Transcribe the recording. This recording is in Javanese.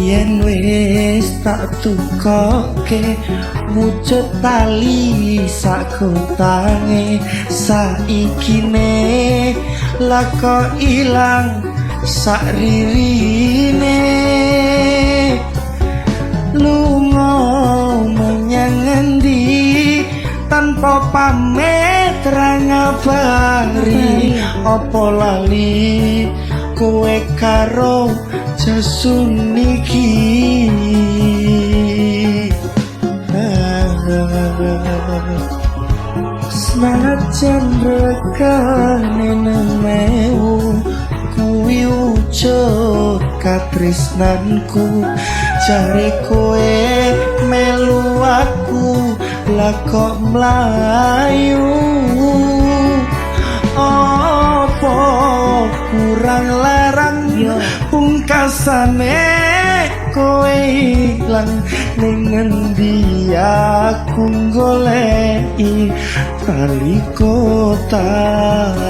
Biyen wis tak tukoke wujud tali sakotange, saikine lah kok ilang sakririne. Lunga menyang ngendi tanpa pamit ra ngabari? Apa lali kowe karo Jasun iki? Senajan regane 6.000, kuwi wujud katresnanku. Jare kowe melu aku, lah kok mlayu? Apa kurang larang? Yo. Pungkasane kowe ilang, ning ngendi aku goleki tali kotang?